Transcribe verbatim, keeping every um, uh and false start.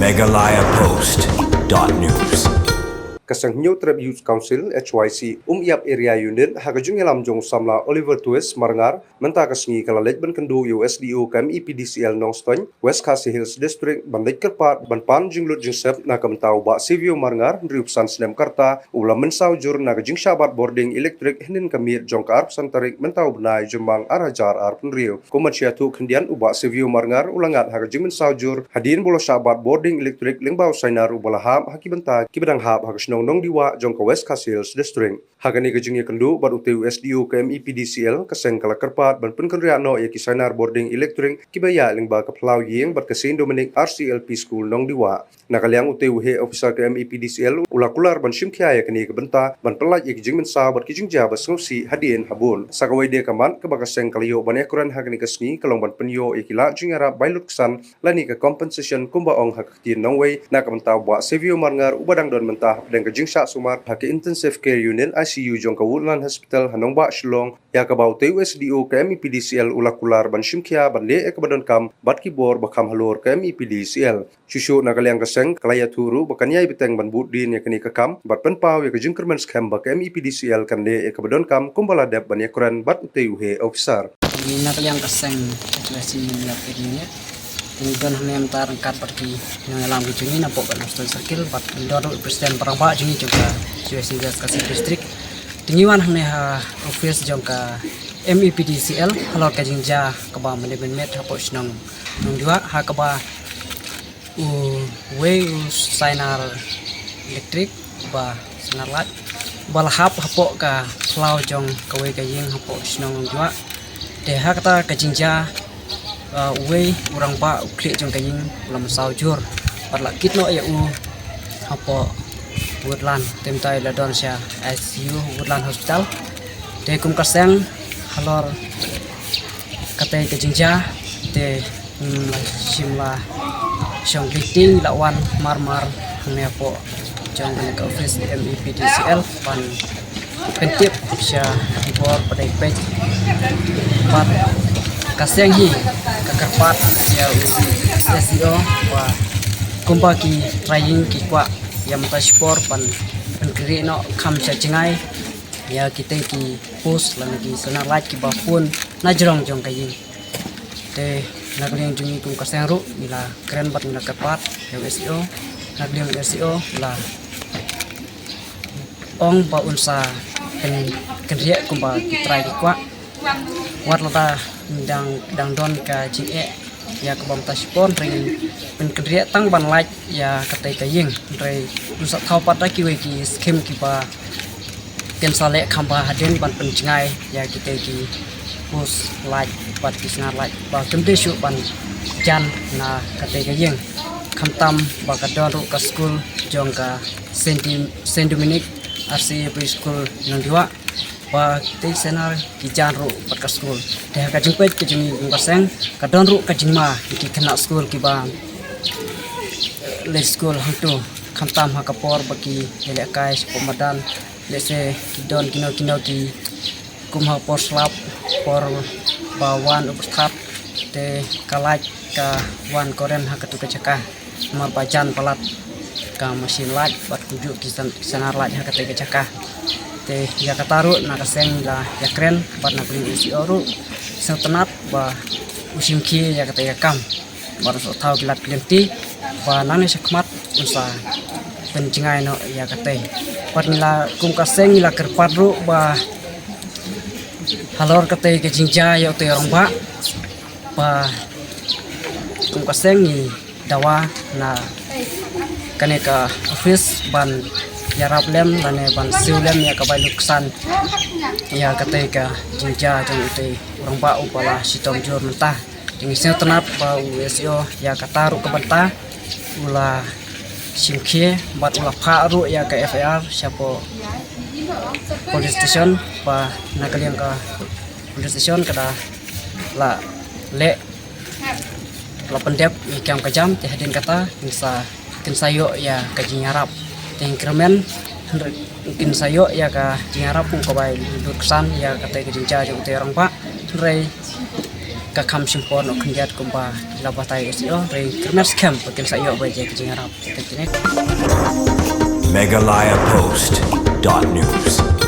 Meghalaya Post dot news. Ka Seng Hynñiewtrep Youth Council, H Y C, Umïap Area Unit, ha ka jingïalam jong u samla Oliver Twist Marngar, mynta ka sngi ka la leit ban kynduh ïa u S D O ka M E P D C L Nongstoiñ, West Khasi Hills District, ban leit kyrpad ban pan jinglut jingsep na ka bynta u Bah Savio Marngar, hynriew phew san snem ka rta, u la mynsaw jur na ka jingshah bat bording elektrik hynnin ka miet jong ka arphew san tarik mynta u bnai Jymmang ar hajar arphew hynriew. Kum ban shu ïathuh khyndiat, u Bah Savio Marngar u la ngat ha ka jingmynsaw jur hadien ba u la shah bat bording elektrik lyngba u sainar uba la hap ha ki bynta kiba dang hap ha ka shnong Nongdiwah jong ka West Khasi Hills District. Ha kane ka jingïakynduh bad utei u S D O ka M E P D C L, ka seng ka la kyrpad ban pynkynriah noh ïa ki sainar bording elektrik kiba ïaid lyngba ka phyllaw ïing bad ka Saint Dominic R C L P School Nongdiwah. Na ka liang utei u heh officer ka M E P D C L u la kular ban shim khia ïa kane ka bynta ban pyllait ïa ki jingmynsaw bad ki jingjia ba sngewsih hadien habud. Sa kawei de ka mat kaba ka seng ka la ïoh ban ïakren ha kane ka sngi ka long ban pynïoh ïa ki lad jingïarap bai lutksan lane ka compensation kumba ong ha ka ktien nongwei na ka bynta u Bah Savio Marngar uba dang don mynta hapdeng ka jingshah sumar ha ka Intensive Care Unit, I C U, jong ka Woodland Hospital ha nongbah Shillong, ïa kaba utei u S D O ka M E P D C L u la kular ban shim khia ban leh ïa kaba donkam bad ki bor ba kham halor ka M E P D C L. Shuh shuh na ka liang ka seng ka la ïathuh ruh ba kan ïai bteng ban bud dien ïa kane ka kam bad pynpaw ïa ka jingkyrmen skhem ba ka M E P D C L kan leh ïa kaba donkam kumba la dep ban ïakren bad utei u heh officer. Na ka liang ka seng H Y C Umïap Area Unit, ngi don hangne mynta ryngkat bad ki nongïalam ki jong ngi napoh ka Nongstoiñ Circle bad ngi don ruh u President ba rangbah jong ngi jong ka H Y C West Khasi District. Te ngi wan hangne ha office jong ka M E P D C L halor ka jingjia kaba mynmiet mynmiet hapoh shnong Nongdiwah, ha kaba uwei u sainar elektrik, ba sainar light, ba la hap hapoh ka phyllaw jong kawei ka ïing hapoh shnong Nongdiwah. Te ha kata ka jingjia, uh, uwei u rangbah u khlieh jong ka ïing u la mynsaw jur bad la kit noh ïa u hapoh Woodland, te mynta la don sha I C U Woodland Hospital. Te kum ka seng halor katei ka jingjia, te, mm, la shim la shong meeting, la wan marmar hangne hapoh jong kane ka office M E P D C L ban pyntip sha ki bor ba dei peit. Bad ka seng hi ka kyrpad ïa u S D O ba kumba ki trai ïing ki kwah ïa mynta shipor ban pynkynriah noh kham sha jngai ïa kitei ki post lane ki sonar light kiba pun na jrong jong ka ïing. Te na ka liang jong ngi kum ka seng ruh ngi la kren bad ngi la kyrpad ïa u S D O, na ka liang u S D O la ong ba un sa pyn-, pynkynriah kumba ki trai ki kwah. Wat lada dang, dang don ka jingeh ïa kaba mynta shipor, hynrei ngin pynkynriah tang ban lait ïa katei ka ïing, hynrei un sa thaw pat da kiwei ki skim kiba kin sa leh kham bha hadien ban pynjngai ïa kitei ki post light bad ki sonar light ba kim dei shuh ban jan na katei ka ïing. Khamtam ba ka don ruh ka skul jong ka Saint Dim-, Saint Dominic R C Preschool Nongdiwah, ba kitei sonar ki jan ruh bad ka skul. Te ha ka jingpeit ka jong ngi kum ka seng, ka don ruh ka jingma ïa ki khynnah skul kiba, eh, leit skul hangto, khamtam ha ka por ba ki ïalehkai shapoh madan, lehse ki don kino kino ki kum ha por slap, por ba wan u pyrthat, te ka light ka wan current ha katu ka jaka. Namar ba jan palat ka machine light bad kumjuh ki san-, sonar light ha katei ka jaka. Te ïa kata ruh na ka seng la ïakren bad na ka liang u S D O ruh, sngewtynnat ba u shim khie ïa katei ka kam. Bad sa thaw ki lad ki lynti ba nangne shakhmat un sa pynjngai noh ïa katei. Bad ngi la kum ka seng ngi la kyrpad ruh ba halor katei ka jingjia ïa utei u rangbah, ba kum ka seng ngi dawa na kane ka office ban ïarap lem lane ban siew lem ïa ka bai lutksan ïa katei ka jingjia jong utei u rangbah uba la shitom jur mynta. Te ngi sngewtynnat ba u S D O ïa kata ruh ka bynta u la shim khie bad u la phah ruh ïa ka F I R shapoh police station, ba na ka liang ka police station ka da la leh, la pyndep ïa ka kam ka jam. Te hadien kata kin sa, kin sa ïoh ïa ka jingïarap. Te ngi kyrmen kin sa ïoh ïa ka jingïarap kum ka bai lutksan ïa katei ka jingjia jong utei u rangbah. Hynrei ka kham shim por noh khyndiat kumba ki la batai ïa sdang, hynrei kyrmen skhem ba kin sa ïoh ba ïa ka jingïarap ka jingïarap. Meghalaya Post dot news.